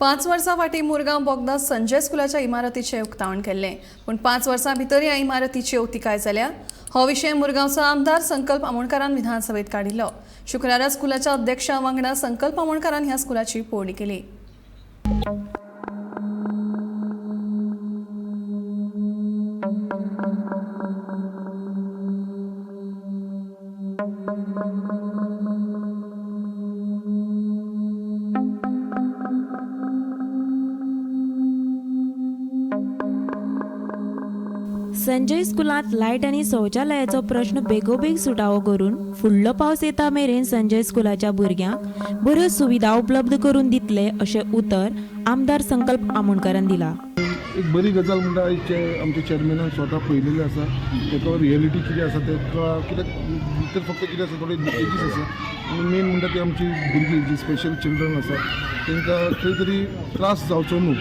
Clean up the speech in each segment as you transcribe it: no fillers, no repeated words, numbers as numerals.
5 वर्सां फाटीं मुरगांव बोगदा संजय स्कुलाच्या इमारतीचें उक्तावण केल्लें, पूण 5 वर्सां भितर ह्या इमारतीची अवतिकाय जाल्या. हो विशय मुरगांवचो आमदार संकल्प आमोणकारान विधानसभेत काडिल्लो. शुक्रारा स्कुलाच्या अध्यक्षा वांगडा संकल्प आमोणकारान ह्या स्कुलाची पळोवणी केली. संजय स्कुलांत लायट आनी शौचालयाचो प्रश्न बेगोबेग सुटावो करून फुडलो पावस येता मेरेन संजय स्कुलाच्या भुरग्यांक बऱ्यो सुविधा उपलब्ध करून दितले अशें उतर आमदार संकल्प आमोणकारान दिला. एक बरी गजाल म्हणटा आमच्या चेअरमॅनान स्वता पळयलेलें आसा, ताका रियलिटी कितें आसा ताका, कित्याक भितर फक्त कितें आसा थोडे लिकेजीस आसा आनी मेन म्हणटा ती आमची भुरगीं जी स्पेशल चिल्ड्रन आसा तांकां खंय तरी त्रास जावचो न्हू,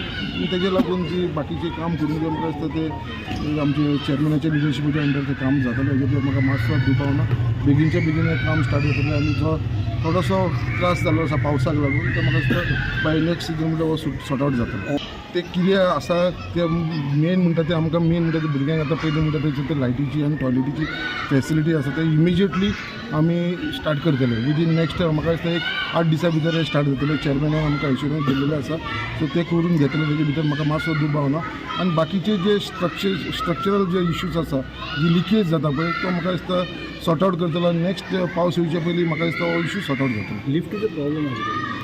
तेजे लागून जी बाकीचें काम करूंक जाय म्हाका दिसता ते आमचे चेअरमॅनाच्या लिडरशिपाच्या अंडर तें काम जातलें. हेजेर म्हाका मातसो दुबाव ना, बेगीनच्या बेगीन हें काम स्टार्ट जातलें आनी जो थोडोसो त्रास जाल्लो आसा पावसाक लागून तो म्हाका दिसता बाय नेक्स्ट सिजन म्हणल्यार हो सॉर्ट आवट जातलो. ते कितें आसा ते मेन म्हणटा ते आमकां मेन म्हणटा ते भुरग्यांक आतां पयलीं म्हणटा ते लायटीची आनी टॉयलेटीची फेसिलिटी आसा ते इमिजिएटली आमी स्टार्ट करतले विदीन नेक्स्ट म्हाका दिसता एक 8 दिसां भितर हें स्टार्ट जातलें. चेअरमॅनान आमकां एश्युरन्स दिल्लेलें आसा, सो ते करून घेतले तेजे भितर म्हाका मातसो दुबाव ना. आनी बाकीचे जे स्ट्रक्चरल जे इश्यूज आसा जी लिकेज जाता पळय तो म्हाका दिसता सॉर्ट आवट करतलो आनी नेक्स्ट पावस येवचे पयलीं म्हाका दिसता हो इश्यू सॉर्ट आवट जातलो. लिफ्टीचो प्रॉब्लेम आसा,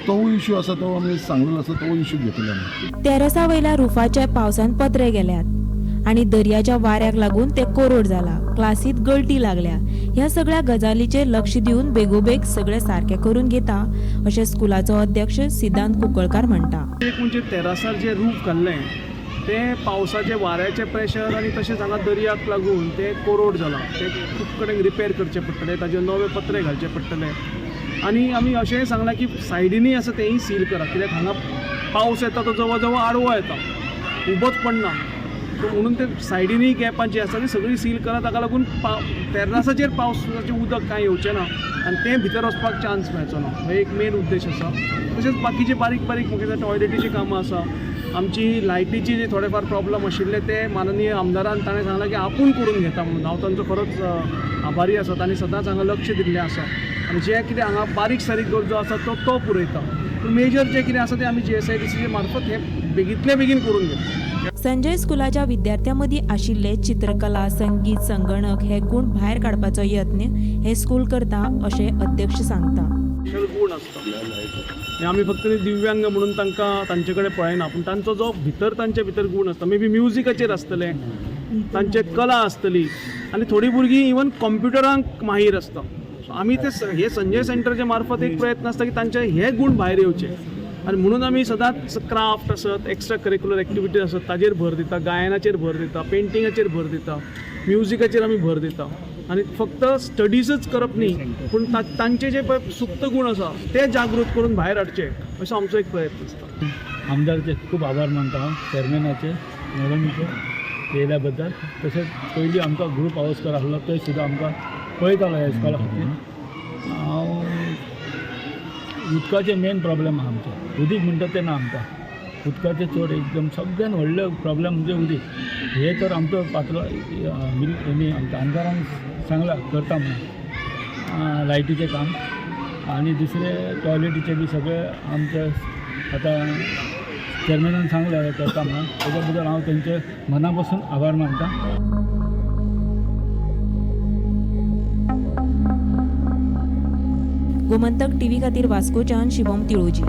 तोवूय इश्यू आसा, तो आमी सांगलेलो आसा, तोवूय इश्यू घेतले आमी. तेरसा वयल्या रुफाच्या पावसान पत्रे गेल्यात आनी दर्याच्या वाऱ्याक लागून ते कोरड जाला, क्लासीत गळटी लागल्या. ह्या सगळ्या गजालीचेर लक्ष दिवन बेगोबेग सगळें सारकें करून घेता अशें स्कुलाचो अध्यक्ष सिद्धांत कुंकळकार म्हणटा. एक म्हणजे तेरासार जे रूफ घाल्लें तें पावसाचें वाऱ्याचें प्रेशर आनी तशेंच हांगा दर्याक लागून तें कोरोड जालां, तें खूब कडेन रिपेर करचें पडटलें, ताजेर नवे पत्रे घालचे पडटले. आनी आमी अशेंय सांगलां की सायडीनूय आसा तेंय सील करा, कित्याक हांगा पावस येता तो जवळ जवळ आडवो येता, उबोच पडना, सो म्हणून ते सायडीनूय गॅपां जीं आसा ती सगळीं सील करा. ताका लागून तेर्रासाचेर पावसाचें उदक कांय येवचें ना आनी तें भितर वचपाक चान्स मेळचो ना, हो एक मेन उद्देश आसा. तशेंच बाकीचे बारीक बारीक म्हाका टॉयलेटीचीं कामां आसा, आमची लायटीची जे थोडे फार प्रॉब्लम आशिल्ले ते माननीय आमदारान ताणें सांगलां की आपूण करून घेता म्हणून. हांव तांचो खरोच आभारी आसा, तांणी सदांच हांगा लक्ष दिल्लें आसा आनी जें कितें हांगा बारीक सारीक गरजो आसा तो तो पुरयता. पूण मेजर जें कितें आसा तें आमी GSIDC मार्फत हें बेगींतले बेगीन करून घेता. संजय स्कुलाच्या विद्यार्थ्यां मदीं आशिल्ले चित्रकला, संगीत, संगणक हे गूण भायर काडपाचो यत्न हे स्कूल करता अशें अध्यक्ष सांगता. गुण आसता, आमी फक्त दिव्यांग म्हणून तांकां तांचे कडेन पळयना, पूण तांचो जो भितर तांचे भितर गूण आसता, मे बी म्युजिकाचेर आसतलें, तांचे कला आसतली आनी थोडीं भुरगीं इवन कंप्युटरांक माहीर आसता. सो आमी ते हे संजय सेंटरच्या मार्फत एक प्रयत्न आसता की तांचे हे गूण भायर येवचे आनी म्हणून आमी सदांच क्राफ्ट आसत, एक्स्ट्रा करिक्युलर एक्टिविटीज आसत ताजेर भर दिता, गायनाचेर भर दिता, पेंटिंगाचेर भर दिता, म्युजिकाचेर आमी भर दिता. आनी फक्त स्टडीजच करप न्ही, पूण तांचे जे पळय सुप्त गूण आसा ते जागृत करून भायर हाडचे असो आमचो एक प्रयत्न आसता. आमदारचे खूब आभार मानता हांव, चेअरमॅनाचे, मॅडमीचे येयल्या बद्दल. तशेंच पयलीं आमकां ग्रूप पावसकर आसलो थंय सुद्दां आमकां पळयतालो ह्या इस्कॉला खातीर. हांव उदकाचें मेन प्रॉब्लम आहा आमचें, उदीक म्हणटा तें ना आमकां, उदकाचें चड एकदम सगळ्यान व्हडलें प्रॉब्लम म्हणजे उदीक. हे तर आमचो पातळ आमच्या आमदारान सांगलां करता म्हणून लायटीचें काम आनी दुसरें टॉयलेटीचें बी सगळें आमचें आतां चेअरमॅनान सांगलें करता म्हणून, तेच्या बद्दल हांव तेंचे मना पासून आभार मानता. गोमंतक टीव्ही खातीर वास्कोच्यान शिवम तिळोजी.